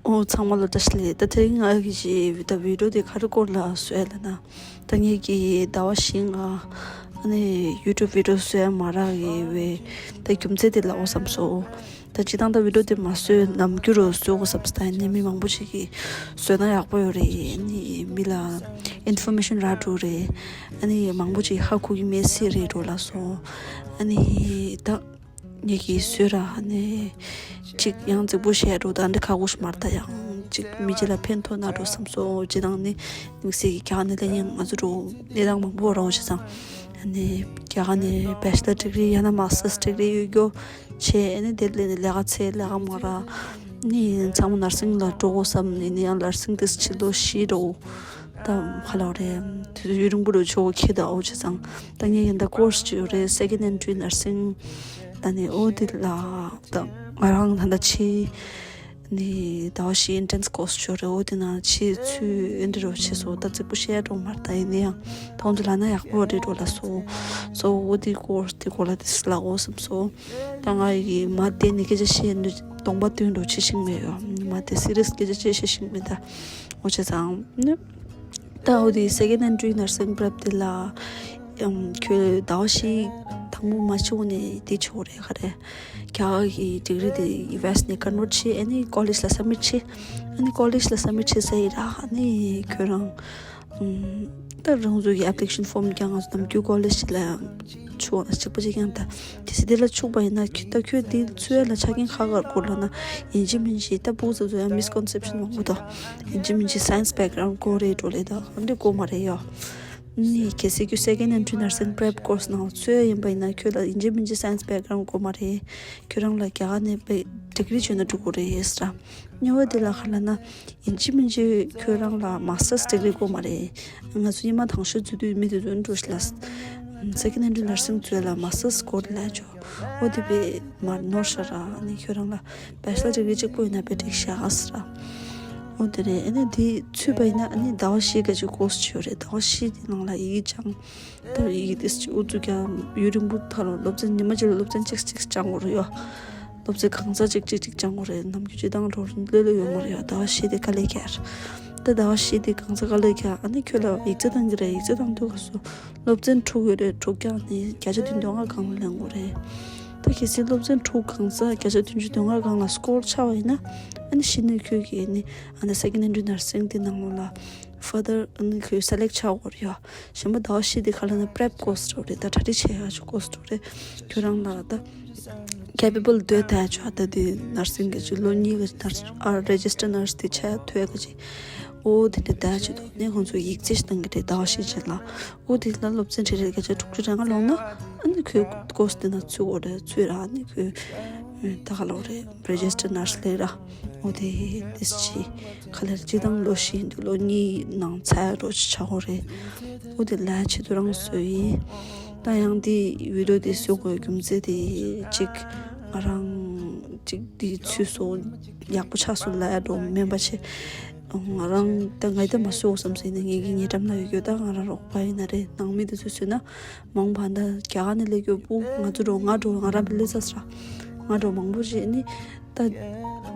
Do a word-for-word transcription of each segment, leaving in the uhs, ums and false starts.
ཨོ་ཚང་མ་ལ་བཀྲ་ཤིས་བདེ་ལེགས། ད་དེ་རིང་ང་གི་ཅིག་ད་བི་ཌི་ཡོ་དེ་ག་རེ་སྐོར་ལ་བཟོས་ལབ་ན། ད་ངེད་ཀྱི་ཟླ་བ་བཞི་ལྔ་ཨ་ནི་ཡུ་ཊུབ་བི་ཌི་ཡོ་བཟོས་མ་རག་གི་བའི་ད་རྒྱུ་མཚན་དེ་ལབ་འོ་བསམ་སོང་། ད་སྤྱིར་བཏང་ད་བི་ཌི་ཡོ་དེ་མ་བཟོས་ནམ་རྒྱུན་རུ་བཟོ་དགོས་བསམ་སྟེ་ནས་མི་མང་པོ་ཞིག་གིས་བཟོས་ན་ཡག་པོ་ཡོད་རེད། ཨ་ནི་མི་ལ་ཨིན་ཕོར་མེ་ཤན་རག་འགྲོ་རེད། ཨ་ནི་མང་པོ་ཅིག་ཧ་གོ་གི་མེད་སྲིད་རེད་འགྲོ་ལབ་སོང་། ཨ་ནི་ད་ངེད་ཀྱིས་བཟོས་ར་ཨ་ནི་ཅིག་ཡང་རྫིག་པོ་བཤད་འགྲོ་ད་འདི་ཁག་པོ་ཞིག་མ་རེད། ད་ཡང་ཅིག་མི་གཅིག་ལ་ཕན་ཐོགས་ན་འགྲོ་བསམ་སོང་། སྤྱིར་བཏང་ནི་དམིགས་བསལ་གྱི་རྒྱ་གར་ནས་སླེབས་མཁན་ང་ཚོ་འགྲོ་གནས་སྟངས་མང་པོ་ར་འོ་བྱས་ཙང་ཨ་ནི་རྒྱ་གར་ནས་བེ་ཆི་ལར་ཌི་གྷི་རི་ཡང་ན་མ་སི་ཊར་ཌི་གྷི་རི་ཡོད་རྒྱུ་བྱས། ཨ་ནི་དེ་ལས་ནི་ལས་ཀ་འཚོལ་ལས་ཀ་མ་རག་ནི་ཚང་མ་ནར་སིང་ལ་འགྲོ་དགོས་བསམ་ནི་ནི་ཡང་ནར་སིང་དེ་ཕྱི་ལོ་བཞི་འགྲོ། ད་ཧ་ལོ་རེད། དུས་ཚོད་ཡུན་རིང་པོ་རུ་ཆོག་ཁྱེད་ད་འོ་བྱས་ཙང་ད་ངས་ཡིན་ད་ཀོར་སི་ཅིག་ཡོད་རེད། སེ་ཀེན་ཌ་ཨེན་ཊི་རི་ནར་སིང་ད་ནི་འོ་དེ་ལ་ད་ང་རང་ད་ད་ཕྱི་ནི་ཟླ་བ་བཞི་ཨེན་ཊི་རན་སི་ཀོར་སི་ཅིག་ཡོད་རེད། འོ་དེ་ན་ཕྱི་ཚུད་ཨེ་འདྲ་རོ་བྱས་སོ། ད་རྫིག་པོ་བཤད་འགྲོ་མ་རེད། ད་ཡིན་ན་ཡང་ད་ཁོང་ཚོ་ལབ་ན་ཡག་པོ་རེད་འགྲོ་ལབ་སོང་། སོ་འོ་དེ་ཀོར་སི་དེ་གོ་ལ་དེ་ལ་འོ་བསམ་སོང་། ད་ང་ཡི་མ་དེ་ནི་སྐད་ཆ་བཤད་ནི་གདོང་པ་སྟོན་འགྲོ་བྱེད་ཤིང་མེད་ཡོ། མ་དེ་སི་རི་ཡས་སྐད་ཆ་བཤད་བཤད་ཤིང་མེད་ད། འོ་བྱས་ཙང་ནི་ད་འོ་དེ་སེ་ཀེན་ཌ་ཨེན་ཊི་རི་ནར་སིང་པྲེབ་དེ་ལ་ཡང་ཁྱོད་ཟླ་བ་བཞི་དང་པོ་མ་ཆོག་ནས་དེ་ཆོག་རེད། ག་རེ་རྒྱ་གར་གྱི་ཌི་གྷི་རི་དེ་ཡུ་ཨེསི་ནས་ཀོན་ཝརཊ་བྱེད། ཨ་ནི་ཀོ་ལེཇ་ལ་སབ་མིཊ་བྱེད། ཨ་ནི་ཀོ་ལེཇ་ལ་སབ་མིཊ་བྱེད་ཟེར་ཡི་ར། ཨ་ནི་ཁྱོད་རང་ད་རང་ཚོ་གི་ཨེབ་ལི་ཀེ་ཤན་ཕོམ་ཀྱང་ང་ཚོ་ནམ་རྒྱུན་ཀོ་ལེཇ་ལ་ཆུག་ན་གཅིག་པ་གཅིག་རྐྱང་ད་དེ་སི་དེ་ལ་ཆུག་པ་ཡིན་ན་ཁྱོད་ད་ཁྱོད་དེ་ཚོའི་ལ་ཆ་རྐྱེན་ཁག་ཁག་སྐོར་ལ་ན་ཡིན་གཅིག་མིན་གཅིག་ད་ཕྲུ་གུ་ཚོ་ཚོ་ཡང་མིས་ཀོན་སེབ་ཤན་མང་པོ་ད་ཡིན་གཅིག་མིན་གཅིག་སའེན་སི་བེག་གྷ་རའུན་ཌ་དགོས་རེད་འགྲོ་ལེ་ད་ཨ་འདྲ་དགོས་མ་རེད་ཡོ། ནི་གལ་སྲིད་ཁྱོད་སེ་ཀེན་ཌ་ཨེན་ཊི་རི་ནར་སིང་པྲེབ་ཀོར་སི་ནང་ཚོད་ཡིན་པ་ཡིན་ན་ཁྱོད་ལ་ཡིན་གཅིག་མིན་གཅིག་སའེན་སི་བེག་གྷ་རའུན་ཌ་དགོས་མ་རེད། ཁྱོད་རང་ལ་རྒྱ་གར་ནས་པའི་ཌི་གྷི་རི་བྱོས་ན་འགྲོ་དགོས་རེད་ཟེར། ཉེ་བ་དེ་ལ་ག་ལ་ན་ཡིན་གཅིག་མིན་གཅིག་ཁྱོད་རང་ལ་མ་སི་ཊར་སི་ཌི་གྷི་རི་དགོས་མ་རེད། ང་ཚོ་སྔོན་མ་དང་ཤོས་འཛུལ་དུས་མི་དེ་ཚོ་འགྲོ་ཤི་ལ་སེ་ཀེན་ཌ་ཨེན་ཊི་རི་ནར་སིང་ཚོད་ལ་མ་སི་ཊར་སི་དགོས་རེད་ལ་ཅོ། འོ་དེ་པས་མར་ནོར་ཤ་ར་ནི་ཁྱོད་རང་ལ་བེ་ཆི་ལར་ཌི་གྷི་རི་གཅིག་པོ་ཡིན་ན་པས་འགྲིག་ཤག་ཟེར། འོ་དེ་རེད། ཨ་ནི་དེ་ཚུད་པ་ཡིན་ན་ཨ་ནི་ཟླ་བ་བཞི་ག་ཅིག་ཀོར་སི་ཅིག་ཡོད་རེད། ཟླ་བ་བཞི་དེ་ནང་ལ་ཡི་གེ་སྦྱང་། ད་ཡི་གེ་དེ་ཅིག་ཨུ་ཚུགས་ཀྱང་ཡུན་རིང་པོ་ཐར་རོ། སློབ་ཚན་ཉི་མ་གཅིག་ལ་སློབ་ཚན་གཅིག་གཅིག་སྦྱང་དགོས་རེད་ཡོ། སློབ་ཚན་གང་ཚ་གཅིག་གཅིག་གཅིག་སྦྱང་དགོས་རེད། ནམ་རྒྱུན་སྤྱིར་བཏང་འགྲོ་རིན་ལོས་ལོས་ཡོད་མ་རེད་ཡོ། ཟླ་བ་བཞི་དེ་དཀའ་ལས་ཁག་རེད། ད་ཟླ་བ་བཞི་དེ་གང་ཚ་དཀའ་ལས་ཁག་ཨ་ནི་ཁྱོད་ལ་ཡིག་ཚད་བཏང་གི་རེད། ཡིག་ཚད་བཏང་དུས་སྐབས་སུ་སློབ་ཚན་དྲུག་ཡོད་རེད། དྲུག་ཀྱང་ནི་བརྒྱ་ཆ་བདུན་ཅུ་དོན་ལྔ་སྒང་ལ་ལེན་དགོས་རེད། ད་གལ་སྲིད་སློབ་ཚན་དྲུག་གང་ཚ་བརྒྱ་ཆ་བདུན་ཅུ་དོན་ལྔ་སྒང་ལ་སི་ཀོར་ཆགས་པ་ཡིན་ན་ཨ་ནི་གཞི་ནས་ཁྱོད་ཀྱིས་ནི་ཨ་ནི་སེ་ཀེན་ཌ་ཨེན་ཊི་རི་ནར་སིང་དེ་ནང་ལོགས་ལ་ཕར་དར་ཨ་ནི་ཁྱོད་སེ་ལེག་ཆགས་དགོས་རེད་ཡོ། གཞན་པ་ཟླ་བ་བཞི་དེ་ག་ལ་ན་པྲེབ་ཀོར་སི་འགྲོ་རེད། ད་གྲ་སྒྲིག་བྱེད་ཡག་ཅིག་ཀོར་སི་འགྲོ་རེད། ཁྱོད་རང་ལ་ད་ཁེ་པེ་བལ་འདོད་ད་ཆོག་ད་དེ་ནར་སིང་གི་ཅིག་ལོ་གཉིས་ཀྱི་ནར་སི་ཨ་རེ་ཇི་སི་ཊར་ནར་སི་དེ་ཆགས་ཐུབ་ཡག་གི་ཅིག་འོ་དེ་འདྲ་ད་ཅིག་འདུག་ནས་ཁོང་ཚོས་ཡིག་ཚད་ཞིག་བཏང་གི་རེད། ཟླ་བ་བཞི་རྗེས་ལ། འོ་དེ་ལ་སློབ་ཚན་ཁྲིད་རེད། སྐད་ཆ་དྲུག་ཅུ་རེ་ལྔ་ལོངས་ན་ཨ་ནི་ཁོས་ཀོར་སི་དེ་ན་ཚུད་འོ་རེད། ཚུད་ར་ཨ་ནི་ཁོས་ད་ག་ལོག་རེད། རེ་ཇི་སི་ཊར་ནར་སི་ལས་ར། འོ་དེ་དེ་ཅི་ག་ལེར་སྤྱིར་བཏང་ལོ་བཞི་འདུག་ལོ་གཉིས་ནང་ཚར་རོགས་ཆགས་འོ་རེད། འོ་དེ་ལས་ཆེད་དུ་རང་བཟོས་ཡིན། ད་ཡང་དེ་བི་ཌི་ཡོ་དེ་བཟོ་དགོས་རྒྱུ་མཚན་དེ་གཅིག་ང་རང་གཅིག་དེ་ཚུད་སོང་ཡག་པོ་ཆགས་སོང་ལ་ཡ་འགྲོ་མིན་པ་བྱས། ང་རང་ད་ངའི་ད་མ་བཟོ་བསམ་སོང་ཡིན་ན་ངེད་ཀྱི་ཉེ་འགྲམ་ན་ཡོད་རྒྱུ་ད་ང་རང་རོགས་པ་ཡིན་ན་རེད། ནང་མི་དེ་ཚོ་བཟོས་ན་མང་བ་ད་རྒྱ་གར་ནས་སླེབས་རྒྱུ་པོ་ང་ཚོ་འགྲོ་ང་འགྲོ་ང་རང་པེ་ལེ་ས་སྲ་ང་འགྲོ་མང་པོ་བྱས་ནི་ད་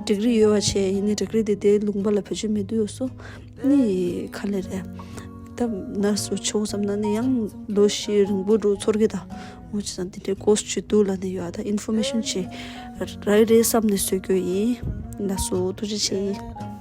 ཌིག་རི་ཡོད་པ་བྱས་ཡིན་ནི་ཌིག་རི་དེ་དེ་ལུང་པ་ལ་བེད་སྤྱོད་མེད་དུས་སོ་ནི་ག་ལེ་རེད། ད་ནར་སུ་ཆོག་བསམ་ན་ནི་ཡང་ལོ་ཤས་རིང་པོ་འགྲོ་ཚོར་གི་ད་འོ་ཅི་ཙང་དེ་འདྲའི་ཀོར་སི་ཅིག་འདུག་ལ་ནི་ཡོད་ད་ཨིན་ཕོར་མེ་ཤན་ཅིག་རག་རེད་བསམ་ནས་བཟོ་རྒྱུ་ཡིན། ལགས་སོ་ཐུགས་རྗེ་ཆེ།